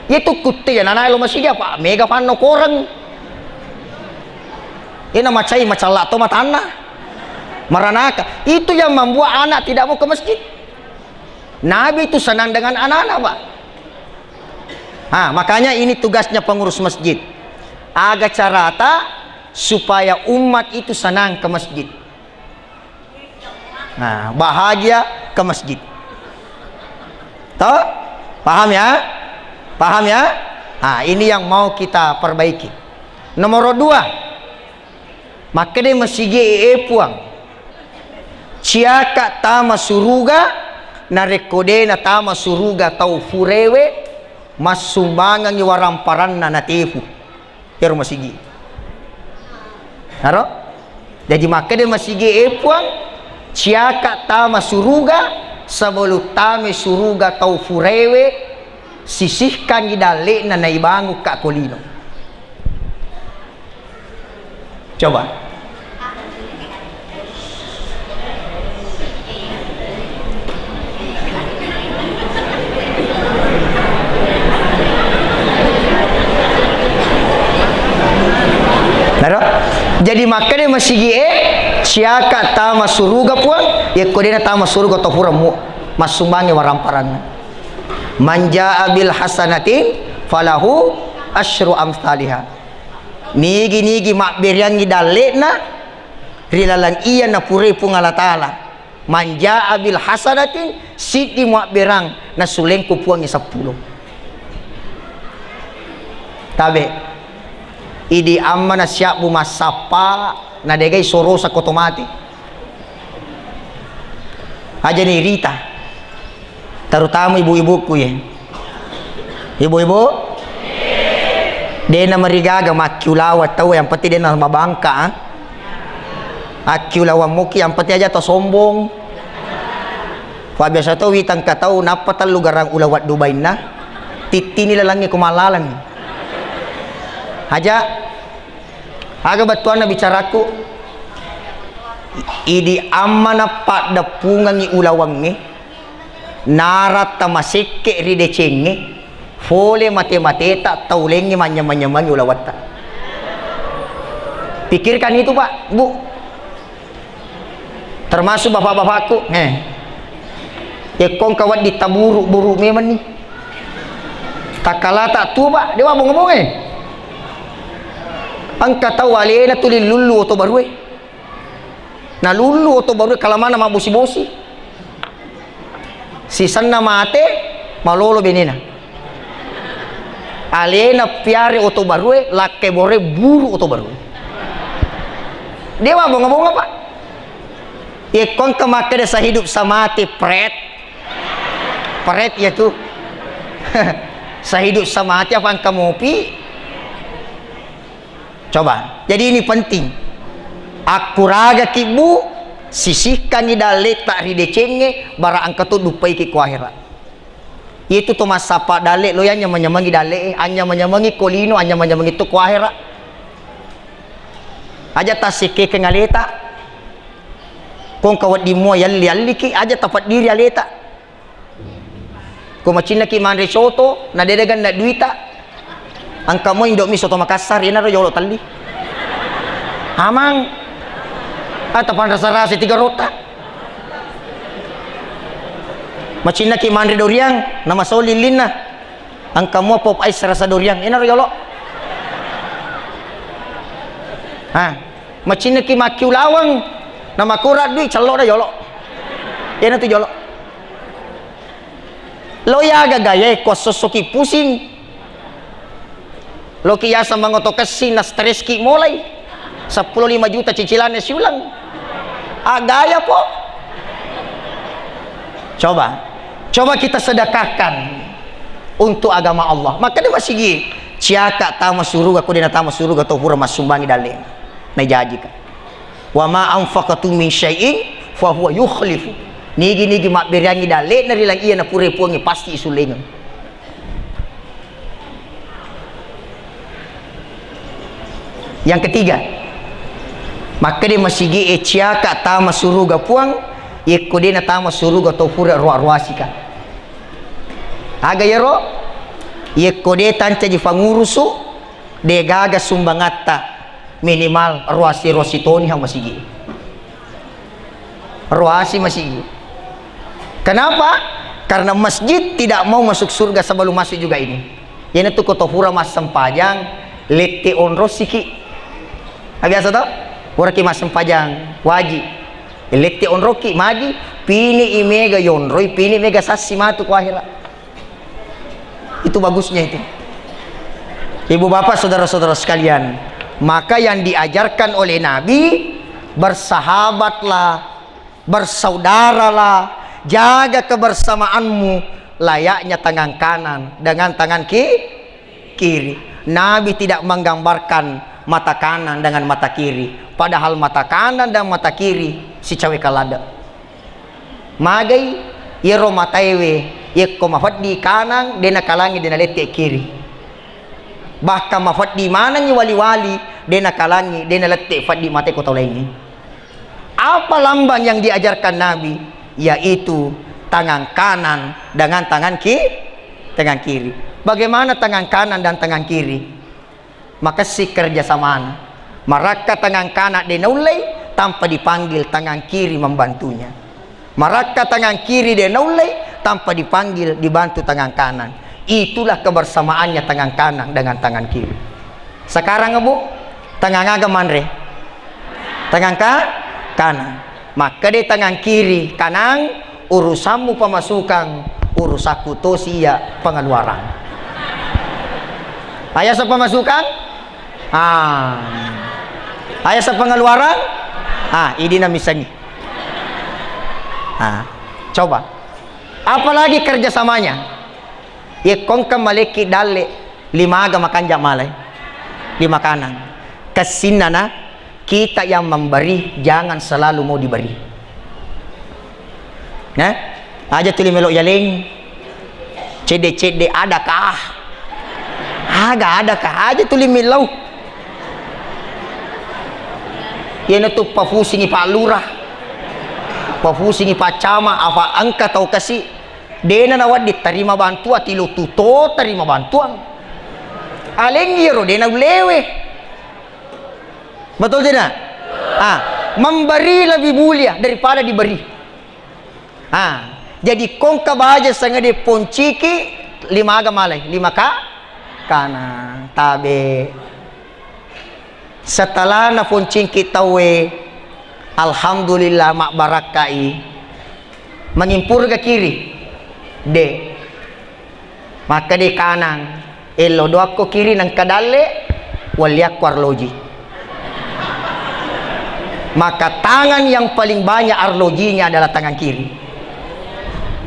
Iya tu kutte ya nanae lo masigi apa mega fanno koreng. Ina macai macalla to matanna. Maranaka. Itu yang membuat anak tidak mau ke masjid. Nabi itu senang dengan anak-anak, Pak. Nah, makanya ini tugasnya pengurus masjid. Aga carata supaya umat itu senang ke masjid. Nah, bahagia ke masjid. Toh? Paham ya? Paham ya? Nah, ini yang mau kita perbaiki. Nomor dua, makkeda masigi e, Puang, ciaka tama suruga, narekko de natama suruga tau furewe, massumbangengi waramparanna natefu. Iyaro masigi. Aro? Jaji makkeda masigi e, Puang, ciaka tama suruga, sebelum tama suruga tau furewe, sisihkangi dalle'na naibangukka ko lino. Coba. Naro? Jadi makkeda masigi e, ciaka tama suruga, Puang, yakko dena tama suruga to furemu massumbangi waramparanna. Man jaa bil hasanatin falahu asyru amsaliha. Nigi-nigi mabberiangngi dalle'na ri laleng iya napurai Puang Allah Ta'ala. Man jaa bil hasanatin, siddi muabberang, nasulengku Puangnge seppulo. Tabe. Idi amma nasiabbu massappa, nadegai sorosa koto mate. Aja ni rita. Terutama ibu-ibuku ye. Ibu-ibu, dena marigaga makkiulawa tau, yang penting dena mabangka, ah. Akkiulawang muki, yang penting aja to sombong. Fa biasa to witang katau nappa tellu garang ulawa Dubainna, tittini lalangnge ko mallalang. Aja, aga bettuanna bicaraku? Idi amma napaddeppungengngi ulawangnge, naratta masekke ri decengnge, fole mate-mateta taulengnge manyameng-nyamengngi ulawatta. Pikirkan itu, Pak, Bu. Termasuk bapak-bapakku, eh. Yekkong kawaddi taburu-buru memenni. Takkala tak tua, Pak, dewa bonge-bonge. Engka tau alena tuli lullu oto barue. Nalullu oto barue kalamana mabbosi-bosi. Sisenna mate, malolo benena. Alena piare oto barue, lakke bore buru oto barue. Dewa bonga-bonga, Pak. Yekko engka makkeda sahidup samate, pret. Pret ya tu. Sahidup samate apa engka mopi? Coba. Jadi ini penting. Akkuraga ki, Bu, Sisihkangngi dalleta ri decengnge, bara engka to duppaiki ko ahera. Itu to massappa dalle lo, ya nyameng-nyamengi dalle e, anyameng-nyamengi ko lino, anyameng-nyamengi to ko ahera. Aja tassekkekeng aleta. Ko engka wedding mua yalli-alliki, aja tapeddiri aleta. Ko macinnaki manre coto, na de' de' ganna duita. Engka mo Indomie soto Makassar, iyanaro yolo telli. Amang. Ata panrasa-rasa tiga rota. Macinnaki manre doriang, na masoli lillinna. Engka mua pop ice rasa doriang, iyanaro yolo. Ha. Macinnaki makki ulaweng, na makura dui, cello da yolo. Iyanatu yolo. Lo iya aga gayae ko assossoki pusing. Loki yaseng mangoto kessing na stresski molai. Seppulo lima juta cicilanna siuleng. Agaya po. Coba. Coba kita sedekahkan untuk agama Allah. Makkeda masigi, ciaka tama suruga, ko de' natama suruga to pura massumbangi dalle. Najajika. Wa ma anfaqtum min syai'in fahuwa yukhlifu. Nigi-nigi mabberiangngi dalle'na ri lagi iya napura Puangnge pasti isullengeng. Yang ketiga, makkeda masigi e, ciaka tama suruga Puang, yekko de' natama suruga to pura roa-roasika. Aga yero? Yekko de' tancaji fangurusu, de' gaga sumbangatta, minimal roasi-roasi toni ha masigi. Roasi masigi. Kenapa? Karena masjid tidak mau masuk surga sebelum masuk juga ini. Iyanatu ko to pura massempajang, lette onrosiki. Ah, biasa to? Puraki massempajang wajib. Lette onroki, magi, pini i mega yonroi, pini mega sassi matu ko ahera. Itu bagusnya itu. Ibu bapak, saudara-saudara sekalian, maka yang diajarkan oleh Nabi, bersahabatlah, bersaudaralah, jaga kebersamaanmu, layaknya tangan kanan dengan tangan ki-, kiri. Nabi tidak menggambarkan mata kanan dengan mata kiri, padahal mata kanan dan mata kiri sicawe kalada. Magai, iyaro mataewe, yekko mafeddi kanang, de' nakalangi, de' nalette kiri. Bahkan mafeddi manengngi wali-wali, de' nakalangi, de' nalette feddi mate ko tau laingnge. Apa lambang yang diajarkan Nabi? Yaitu tangan kanan dengan tangan ki-, tangan kiri. Bagaimana tangan kanan dan tangan kiri? Makessing kerja samana. Marakka tangan kanan de' naullei tanpa dipanggil tangan kiri membantunya. Marakka tangan kiri de' naullei tanpa dipanggil dibantu tangan kanan. Itulah kebersamaannya tangan kanan dengan tangan kiri. Sekarang, Bu, tangan aga manre? Tangan ka-, kanan. Makkeda tangan kiri, kanang, urusanmu pemasukan, urusakku tosi iya pengeluaran. Ayasa pemasukan? Ah. Ayasa pengeluaran? Ah, idi namisengi. Ah, coba. Apalagi kerjasamanya? Yekko engka malekki dalle, limaga makanja malai? Lima kanang. Kessinnana, kita yang memberi, jangan selalu mau diberi. Nah, aja tuli melo yaleng. Cedde-cedde adakah? Aga adakah? Aja tuli millau. Iyanatu pafusingi Pak Lurah. Pafusingi Pak Camat, apa engka tau kasi. Dena nawedding tarima bantuan, tilotu to tarima bantuan. Alengngi iyaro dena ullewe. Betul tidak? Ah, memberi lebih mulia daripada diberi. Ah, jadi kongka baja sangadi ponciki lima aga malai, lima ka-, kana, tabe. Setelah naponciki tauwe, alhamdulillah, mabbarakkai. Mangimpurga kiri? De. Makkeda kanang, ello doakko kiri nengka dalle, walliakko arloji. Maka tangan yang paling banyak arlojinya adalah tangan kiri.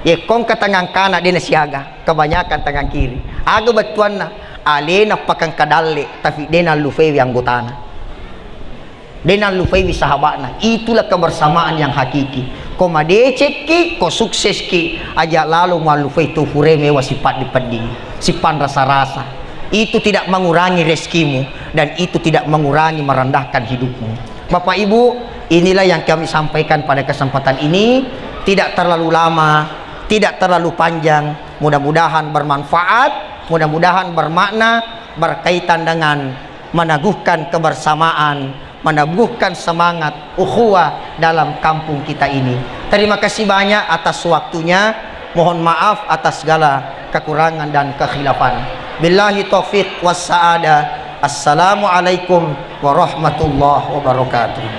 Ye kongka tangan kana dena siaga, kebanyakan tangan kiri. Aga bettuanna, alena pakengka dalle, tapi dena lufewi anggotana. De' nallufaiwi sahaba'na. Itulah kebersamaan yang hakiki. Ko madecekki, ko sukseski, aja' lalo mallufai tu fure mewa sipaddi-pedding, sipanrasa-rasa. Itu tidak mengurangi rezekimu dan itu tidak mengurangi merendahkan hidupmu. Bapak Ibu, inilah yang kami sampaikan pada kesempatan ini. Tidak terlalu lama, tidak terlalu panjang. Mudah-mudahan bermanfaat, mudah-mudahan bermakna, berkaitan dengan meneguhkan kebersamaan, meneguhkan semangat ukhuwah dalam kampung kita ini. Terima kasih banyak atas waktunya. Mohon maaf atas segala kekurangan dan kekhilafan. Billahi taufiq was sa'adah. Assalamualaikum warahmatullahi wabarakatuh.